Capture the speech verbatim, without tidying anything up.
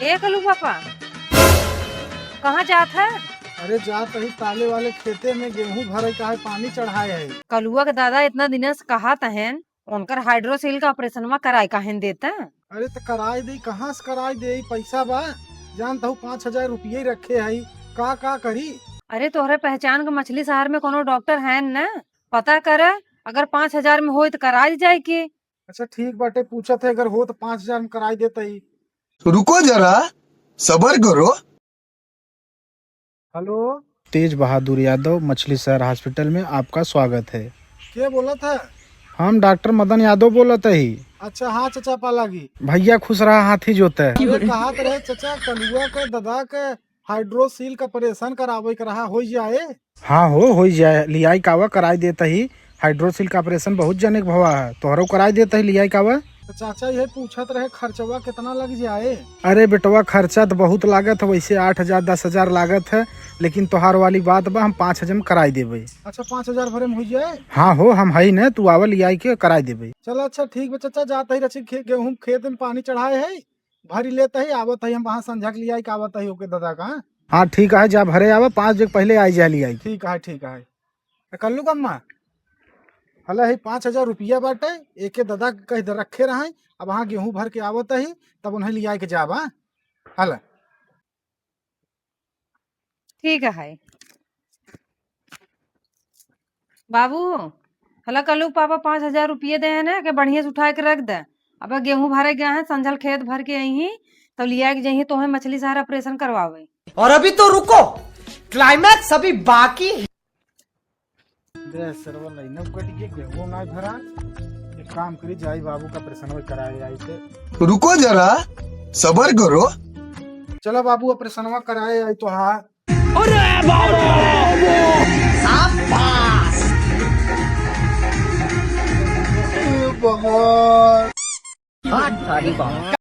ए कलू पापा, कहाँ जात है? अरे जात ही ताले वाले खेते में गेहूं भरे का है, पानी चढ़ाए है। कलुआ के दादा इतना दिन से कहा तहन उनकर हाइड्रोसील का ऑपरेशनवा कराए काहे न देता? अरे त कराए दे, कहाँ से कराए दे, पैसा बा? जान तहु पाँच हजार रुपये रखे है, का का करी? अरे तोहरे पहचान के मछली शहर में कोनो डॉक्टर है न, पता कर, अगर पाँच हजार में होई त कराए जाए के। अच्छा ठीक बाटे, पूछत है, अगर हो त पाँच हजार में कराए देता ही। रुको जरा, सबर करो। हेलो। तेज बहादुर यादव, मछली शहर हॉस्पिटल में आपका स्वागत है। के बोलत है? हम डॉक्टर मदन यादव बोलत ही। अच्छा, हाँ चचा, पालागी। भैया खुश रहा, हाथी जोते। अरे, कहा त रहे चचा, कलुआ के दादा के हाइड्रोसील का ऑपरेशन करावे के रहा, हो जाए? हाँ हो, हो जाए, लियाई कावा कराई देता ही। हाइड्रोसील का ऑपरेशन बहुत जने के भवा है, तोहरो कराई देता ही, लियाई कावा। तो चाचा ये पूछत रहे, खर्चवा कितना लग जाए? अरे बेटवा, खर्चा तो बहुत लागत है, वैसे आठ हजार, दस हजार लागत है, लेकिन तोहार वाली बात बा, हम पाँच हजार में कराई देबे। अच्छा, पाँच हजार भरे में हो जाए? हाँ हो, हम हई न, तू आवा, लियाई के कराई देबे। चला अच्छा ठीक बा चाचा, जात ही रची खे-, गेहूं खेत में पानी चढ़ाए है, भरी लेत ही, आवत ही हम वहाँ संझा के लियाई के आवत ही ओके दादा का। हाँ ठीक है, जा भरे आवा, पाँच बजे के पहले आई जा लियाई। ठीक है, ठीक है। त कल्लू कम्मा, हला है पाँच हजार रुपया बाटे, एके दादा के कह दे रखे रहे, अब वहाँ गेहूं भर के आवत ही, तब उन्हें लियाई के जाबा। हला। ठीक है बाबू, हला कल्लू पापा पाँच हजार रुपये दे हैं ना, के बढ़िया से उठा के रख दे। अब गेहूं भरे गए हैं, संझल खेत भर के आई ही, तो लिया के जाइए तोहे मछली शहर ऑपरेशन करवावे। और अभी तो रुको, क्लाइमैक्स अभी बाकी है। दे सरवा, लाइन कट के गेहूं ना भरा। एक काम करी, जाई बाबू का ऑपरेशन कराए आई थे। रुको जरा, सबर करो। चलो बाबू, ऑपरेशनवा कराए आई तो। हाँ। अरे बाबा! शाबाश! ए भगवान। हाथ थारी बाबा।